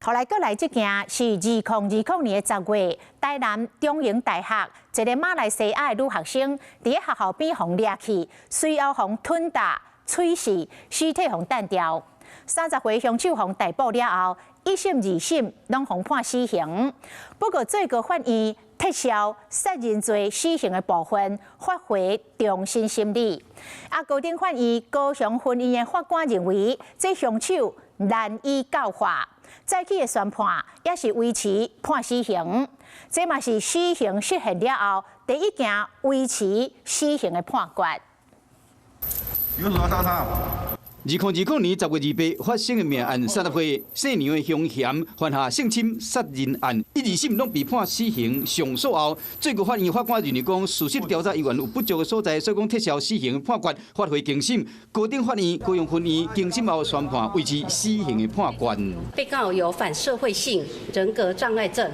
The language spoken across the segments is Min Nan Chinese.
後來閣來這件是2020年的10月，台南中營大學一个馬來西亞的女學生，佇咧學校邊予掠去，隨後予吞打、喙噬，屍體予擲掉。30歲兇手予逮捕了後，一審、二審攏予判死刑。不過最高法院撤銷殺人罪死刑的部分，發回重新審理。啊，高等法院高雄分院的法官認為，這兇手難以教化。早起的宣判也是維持判死刑，這嘛是死刑實現了後第一件維持死刑的判決。你為什麼要殺他？2020年10月28發生的命案，30歲姓梁的兇嫌犯下性侵殺人案，一、二審攏被判死刑。上訴後，最高法院法官認為講，事實調查猶原有不足的所在，所以講撤銷死刑判決，發回重審。高等法院高雄分院更審後宣判維持死刑的判決。被告有反社會性人格障礙症，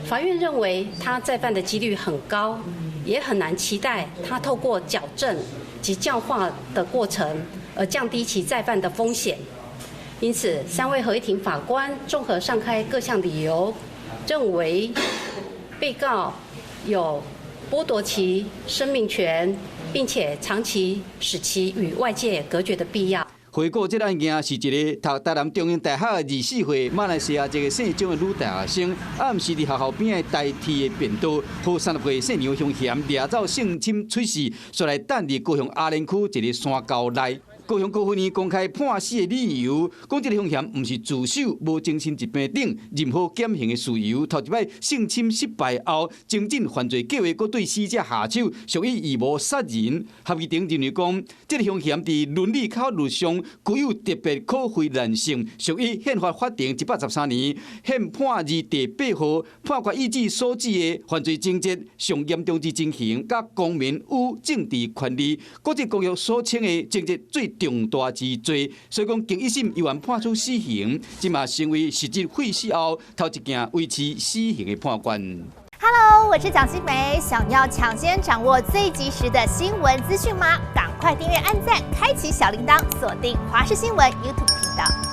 法院認為他再犯的幾率很高，也很難期待他透過矯正及教化的過程而降低其再犯的風險，因此三位合議庭法官綜合上開各項理由，認為被告有剝奪其生命權，並且長期使其與外界隔絕的必要。回顧這個案件，是一个讀台南中營大學的24歲馬來西亞籍姓蔣的女大學生，暗時佇學校邊的台鐵的便道，予30歲姓梁兇嫌掠走性侵喙噬，煞來擲佇高雄阿蓮區一个山溝內。高雄高分院公開判死的理由，講這个兇嫌毋是自首、無精神疾病等任何減刑的事由。頭一擺性侵失敗後，精進犯罪計劃，閣對死者下手，屬於預謀殺人。合議庭認為講，這个兇嫌佇倫理考慮上具有特別可非難性，屬於憲法法定113年憲判字第八號判決依據所指的犯罪情節上嚴重之情形，佮公民與政治權利國際公約所稱的情節最重大之罪，所以講經一審猶原判處死刑，這嘛成為實質廢死後頭一件維持死刑的判決。 Hello，我是蔣新梅，想要搶先掌握最及時的新聞資訊嗎？趕快訂閱、按讚、開啟小鈴鐺，鎖定華視新聞 YouTube 頻道。